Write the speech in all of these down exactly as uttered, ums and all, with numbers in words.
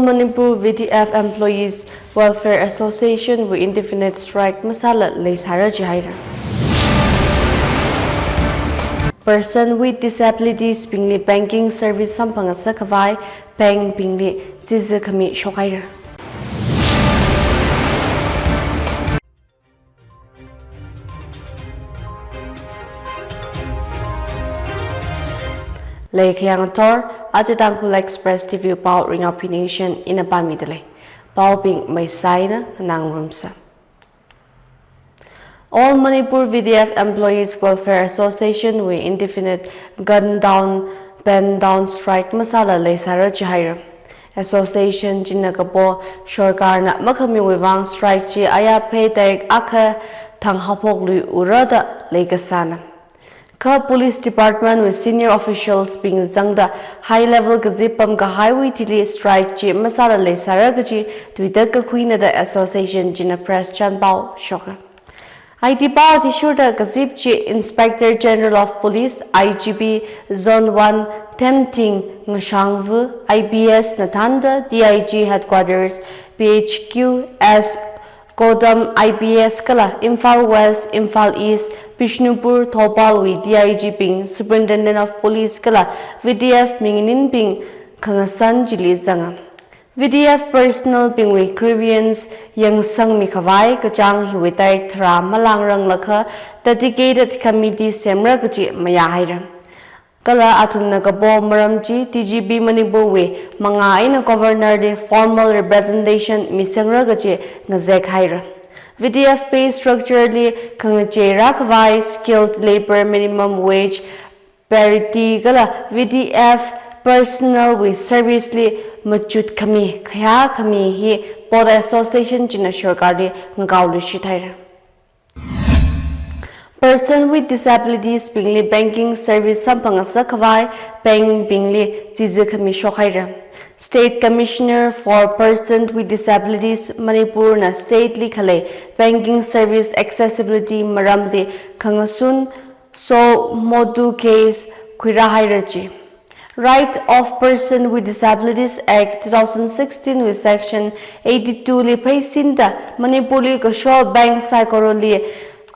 Manipur V D F Employees Welfare Association wui indefinite strike masāla leisāra jihaira. Person with disabilities bingli banking service samphangasak khavai bank bingli chizi khami shokhaira. Lei khayang athor, aja Tangkhul Express T V pao Ringao Phiningshen ina pāmida lei. Paobing maisai eina nganārumsa. All Manipur V D F Employees Welfare Association wui indefinite gun down, pen down strike masāla leisāra jihaira. Association china kapo sorkarna makhamiwui vang strike chi aya phei tarik akha thang haophok luiura da leikasāna. Kha Police Department wui senior officials bing zangda high level kazip pamkahaiwui thili strike chi masāla leisāra kaji tuida kakhuina da association china press chānpao shoka. Aiti pao athishurda kazip chi Inspector General of Police, I G P, Zone one, Themthing Ngashangvu, I P S na thānda D I G Headquarters, P H Q, S Kodam I P S kala Imphal West, Imphal East, Bishnupur, Thoubal wui D I G bing, Superintendent of Police kala V D F minganinbing khangasan chili zanga. V D F personnel bingwui grievance yangsangmi khavai kachāng hiwui tarik tharā malangrang lakha dedicated committee semra kaji mayāhaira. Kala athumna kapo maram chi D G P Manipur wui mangā eina Governor li formal representation misangra kaji ngazek haira. V D F pay structure li khangacheira khavai skilled labor minimum wage parity kala V D F personnel wui service li machut khami, khayā khami hi Board Association china sorkarli ngakaoluishit haira. Person with disabilities bingli banking service samphangasak khavai bank bingli chizi khami shokhaira. State Commissioner for Persons with Disabilities Manipur na state li khalei banking service accessibility maramli khangasun suo motu case khuirāhaira ji. Right of Person with Disabilities Act two thousand sixteen wui Section eighty-two li pheisinda Manipur li kashok bank saikorali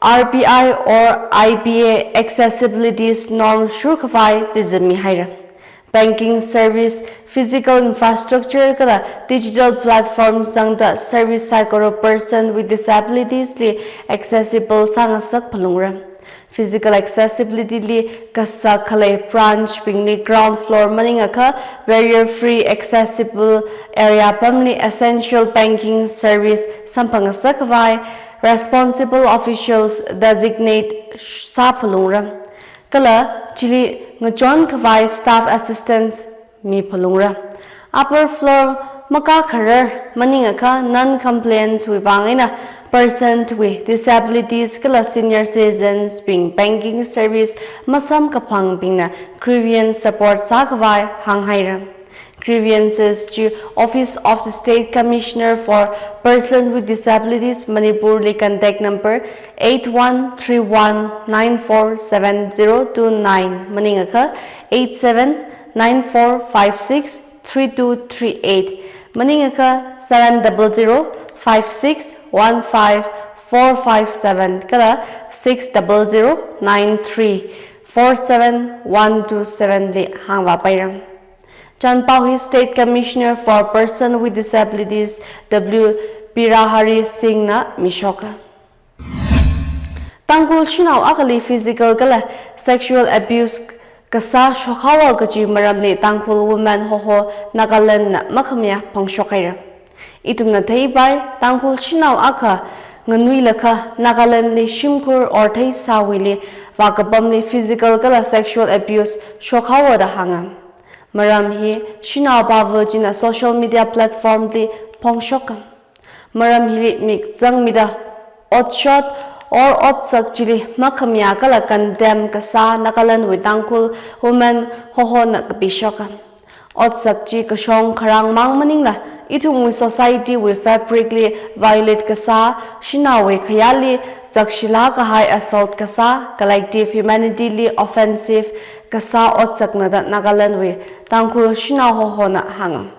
R B I or I B A accessibility norm shurkhavai chizami haira. Banking service, physical infrastructure kala digital platform zangda service saikora person with disabilities li accessible sāngasak phalungra. Physical accessibility li kasak khalei branch bingli ground floor maningakha barrier free accessible area pamli essential banking service samphangasak khavai responsible officials designate sāphalungra. Kala chili ngachon khavai staff assistance miphalungra. Upper floor makākharar maningakha non-compliance wui vang eina person with disabilities kala senior citizens bing banking service masamkaphang bingna grievance support sākhavai hānghaira. Grievances chi Office of the State Commissioner for Person with Disabilities Manipur li contact number eight one three one nine four seven zero two nine maningakha eight seven nine four five six three two three eight maningakha seven double zero five six one five four five seven kala six double zero nine three four seven one two seven li hāngvāpaira. Chānpao hi State Commissioner for Person with Disabilities W Birahari Singh na mishoka. Tangkhul shanao akhali physical kala sexual abuse kasā shokhaowa kaji maramli Tangkhul Women Hoho Nagaland na makhamayā phongshokhaira. Ithumna theipai, Tangkhul shanao akha nganuilakha Nagaland li shimkhur or theisāwuili vākapamli physical kala sexual abuse shokhaowa da hānga. Maram hi shanao pava china social media platform li phongshoka. Maram hili mik zangmida otshot or otsak chili makhamayā kala condemn kasā Nagaland wui Tangkhul Women Hoho na kapishoka. Otsak chi kashong kharang mang maningla, ithumwui society wui fabric li violate kasā, shanaowui khayāli zakshilā kahai assault kasā, collective humanity li offensive kasā otsakna da Nagaland wui Tangkhul shanao hoho na hānga.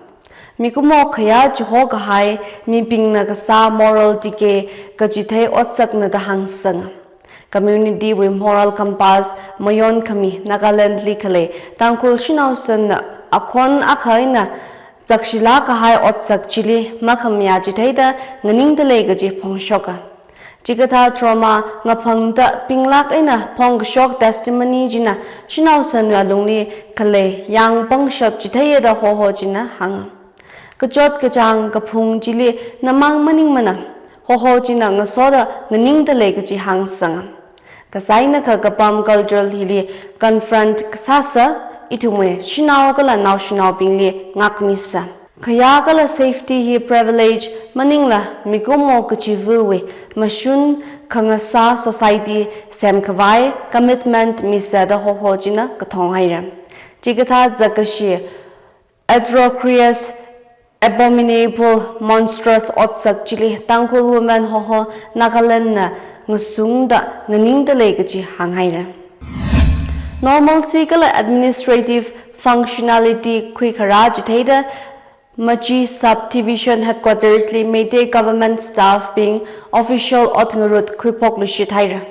Mikumo khayā chiho kahai mibingna kasā moral decay kachithei otsakna da hāngsanga. Community wui moral compass mayon khami Nagaland li khalei Tangkhul shanao sanna akhon akha eina zakshilāk kahai otsak chili makhamayā chitheida nganingda lei kaji phongshoka. Chikathā trauma ngaphangda pinglāk eina phongkashok testimony china shanao sanwui alungli khalei yāng pangshap chitheiya da Hoho china hānga. Kachot kachāng kaphung chili namang maningmana, Hoho china ngasoda nganingda lei kaji hāngsanga. Kasā eina kha kapam cultural hili confront kasāsa, ithumwui shanao kala naoshinaobingli ngākmisa. Khayā kala safety hi privilege maningla mikumo kachiva̱wui mashun khangasā society semkhavai commitment misa da Hoho china kathong haira. Chikathā zakkashi atrocious, abominable, monstrous otsak chili Tangkhul Women Hoho Nagaland na ngasungda nganingda lei kaji hānghaira. Normalcy kala administrative functionality khuikharā chitheida Machi Subdivision Headquarters li Meitei government staff bing official ot ngarut khuiphok luishit haira.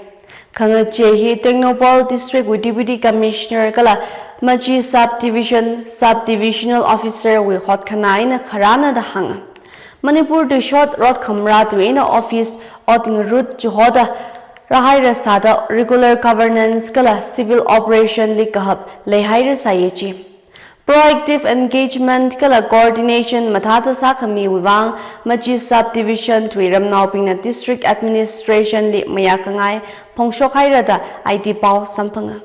Khangachei hi Tengnoupal District wui Deputy Commissioner kala Machi Subdivision Subdivisional Officer wui hotkhanā eina kharāna da hānga. Manipur tuishot rot khamrā tui eina office ot ngarut chihoda rāhaira sāda regular governance kala civil operation li kahap leihaira sāya chi. Proactive engagement kala coordination mathāda sākhamiwui vang Machi Subdivision tui ramnaobingna District Administration li mayākhangai phongshok haira da I T pao samphanga.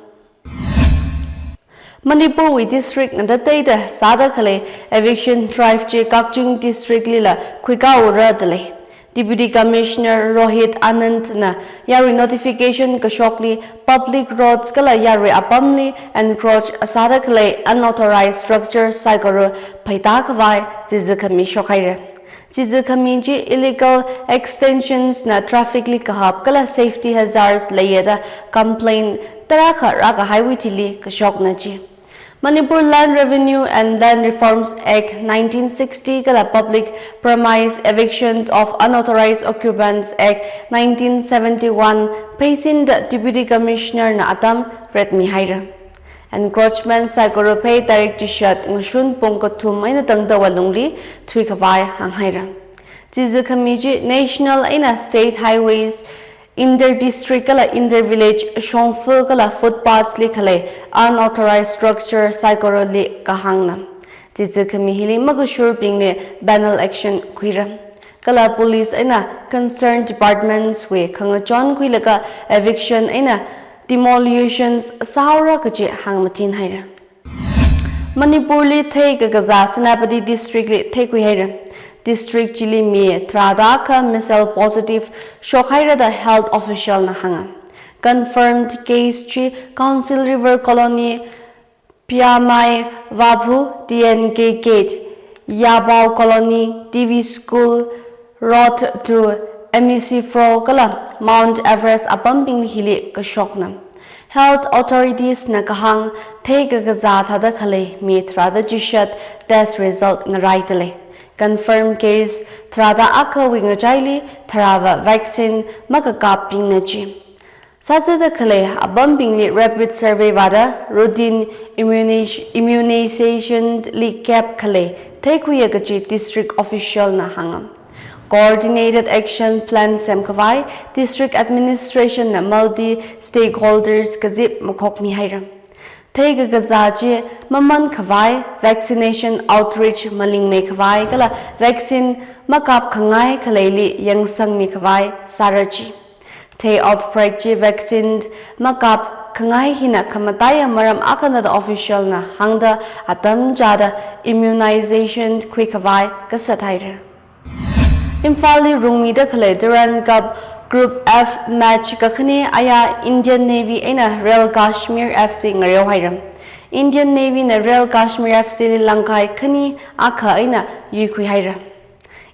Manipur wui district ngatateida sāda khalei eviction drive chi Kakching District lila khuikā ura da lei. Deputy Commissioner Rohit Anand na yarui notification kashokli public roads kala yarui apamli encroach sāda khalei unauthorized structure saikora pheitā khavai chizi khami shok haira. Chizi khami chi illegal extensions na traffic li kahap kala safety hazards leiya da complaint tarākha rākahaiwui thili kashokna chi. Manipur Land Revenue and Land Reforms Act nineteen sixty kala Public Premise Eviction of Unauthorized Occupants Act nineteen seventy-one pheisinda Deputy Commissioner na atam retmi haira. Encroachment saikora phei tarik chishat ngashun pung kathum eina tangda alungli thuikhavai hānghaira. Chizi khami chi national eina state highways, inter-district kala inter-village shongfa kala footpaths li khalei unauthorized structure saikorali kahāngna. Chizi khami hili makashurbingli penal action khuira. Kala police eina concerned departments wui khangachon khuilaga eviction eina demolitions sāhaora kaji hāngmatin haira. Manipur li theikakazā Senapati District li theikhui haira. District chili mi tharāda akha missile positive shok haira da health official na hānga. Confirmed case chi Council River Colony, Pyamai Vaphu, T N K Gate, Yabao Colony, T V School, Road to M E C four kala Mount Everest apambing hili kashokna. Health authorities na kahāng theikakazā thāda khalei mi tharāda chishat test result ngaraida lei. Confirmed case tharāda akhawui ngachaili tharāva vaccine makakapbingna chi. Sāzada khalei apambingli rapid survey vāda routine immunization, immunization li gap khalei theikhuiya kaji district official na hānga. Coordinated action plan semkhavai district administration na multi stakeholders kazip makhokmi haira. Theikakazā chi maman khavai, vaccination outreach malingmei khavai kala vaccine makap khangai khaleili yangsangmi khavai sāra chi. Thei outbreak chi vaccine makap khangai hina khamataiya maram akhana da official na hāngda atam chāda immunization khuikhavai kasā thaira. Imphalli rungmida khalei Durand Cup Group F match kakhane aya Indian Navy eina Royal Kashmir F C ngareo haira. Indian Navy na Royal Kashmir F C li langkhai khani akha eina yuikhui haira.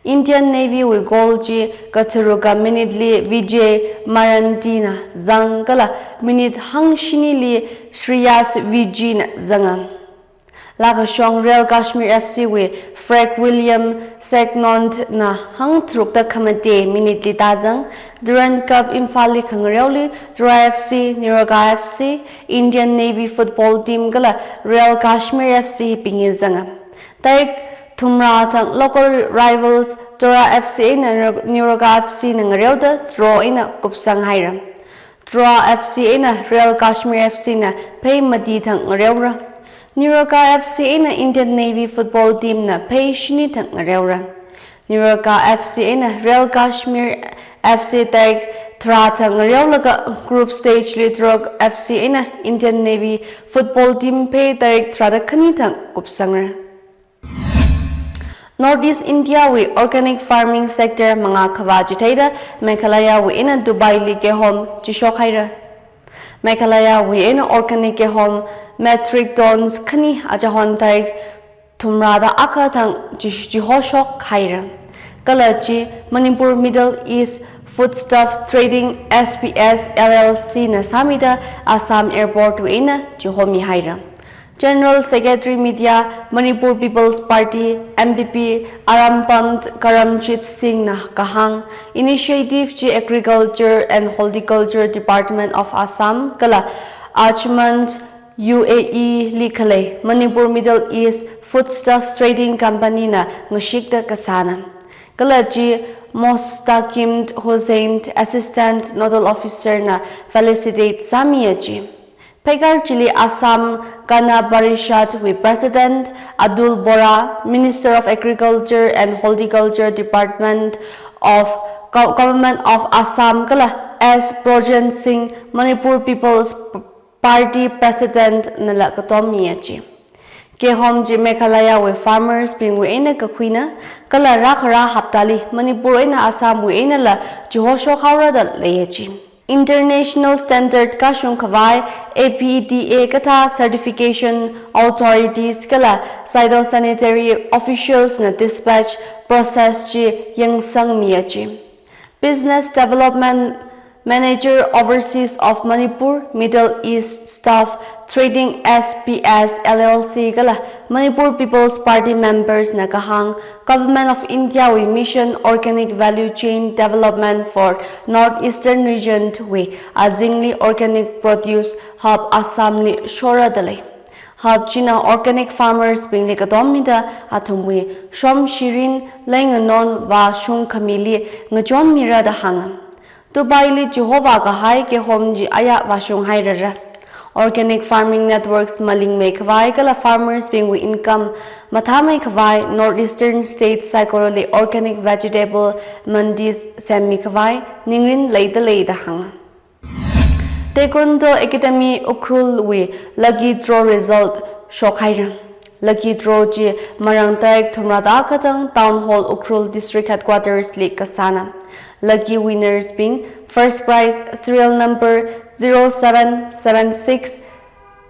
Indian Navy wui goal chi katharuka minute li Vijay Marandi na zang kala minute hangshinili Shreyas Vijay na zanga. Lakashong Real Kashmir F C wui Frank William Segnond na hangtharukta khamate minute li tāzang. Durand Cup Imphal li khangareoli Tura F C, Niroga F C, Indian Navy football team kala Real Kashmir F C hibing hi zanga. Tarik thumrā thang local rivals Tura F C eina Niroga F C na ngareoda draw eina kupsang haira. Tura F C eina Real Kashmir F C na phei mati thang ngareora. Niroga F C eina Indian Navy football team na phei shini thang ngareora. Niroga F C eina Real Kashmir F C tarik tharā thang ngareolaga group stage li Tura F C eina Indian Navy football team phei tarik tharāda khani thang kupsangra. North East India wui organic farming sector mangā khavā chitheida Meghalaya wui eina Dubai li kehom chishok haira. Meghalaya wui eina organic kehom metric tons khani achahon tarik thumrāda akha thang chi-, chihoshok haira. Kala chi Manipur Middle East Foodstuff Trading S P S L L C na sāmida Assam Airport wui eina chihomi haira. General Secretary Media, Manipur People's Party, M P P, Arampant Karamjit Singh na kahāng, initiative chi Agriculture and Horticulture Department of Assam kala Ajman U A E li khalei Manipur Middle East Foodstuffs Trading Company na ngashikta kasāna. Kala chi Mostaqim Hussain, Assistant Nodal Officer na felicitate sāmiya chi. Pheikar chili Assam Gana Parishad wui President Atul Bora, Minister of Agriculture and Horticulture Department of Go-, Government of Assam kala S Projen Singh, Manipur People's Party President nala katom miya chi. Kehom chi Meghalaya wui farmers bingwui eina kakhuina, kala rākhara haptali Manipur eina Assam wui einala chihoshok haora da leiya chi. International standard kashung khavai A P D A kathā certification authorities kala phytosanitary officials na dispatch process chi yangsang miya chi. Business Development Manager Overseas of Manipur Middle East Stuff Trading S P S L L C kala Manipur People's Party members na kahāng, Government of India wui Mission Organic Value Chain Development for North Eastern Region wui azingli Organic Produce Hub Assam li shora da lei. Hub china organic farmers bingli katom mida athumwui shom shirin, leinganon vāshung khamili ngachon mira da hānga. Dubai li chihova kahai kehom chi aya vāshung hairara. Organic farming networks malingmei khavai kala farmers bingwui income mathāmei khavai North Eastern states saikorali organic vegetable mandis semmi khavai ningrin leida lei da hānga. Taekwondo Academy Ukhrul wui lucky draw result shok haira. Lucky draw chi marāng tarik thumrāda akha thang Town Hall Ukhrul District Headquarters li kasāna. Lucky winners bing, first prize serial number zero seven seven six,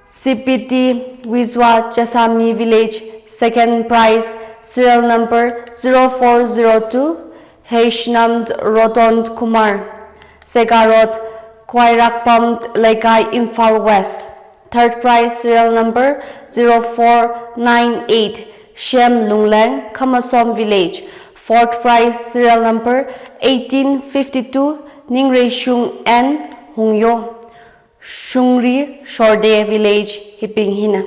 C P T Wiswa Chasami Village, second prize serial number zero four zero two, Heishnam Roton Kumar, Sega Road, Khwairakpam Leikai, Imphal West. Third prize serial number zero four nine eight, Shem Lungleng, Khamasom Village. Fourth prize serial number eighteen fifty-two, Ningreishung N Hungyo, Shungri Shorde Village hibing hina.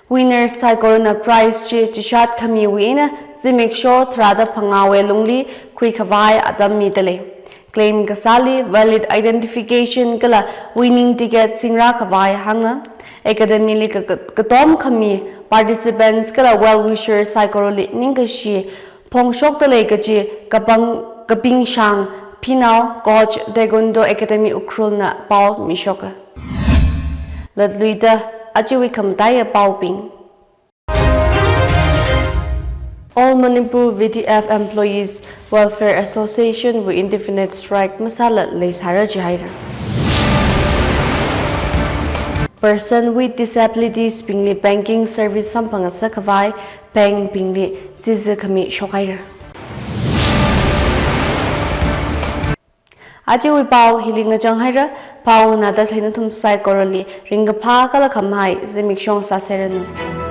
Winners saikorana prize chi chishat khamiwui eina zimiksho tharāda phangāwui lungli khuikhavai atam mida lei. Claim kasāli valid identification kala winning ticket singrā khavai hānga. Academy li ka-, ka-, katom khami participants kala well wishers saikorali ningkashi phongshokta lei kaji kapang, kapingshang phinao coach Taekwondo Academy Ukhrul na pao mishoka. Latluida ajawui khamataiya paobing. All Manipur V T F Employees Welfare Association wui indefinite strike masāla leisāra jihaira. Person with disabilities bingli banking service samphang ngasā khavai bank bingli chizi khami shokhaira. Ajawui pao hili ngachang haira, pao nganāda khalei nathum saikorali ringkaphā kala khamahai zimiksho sāseranu.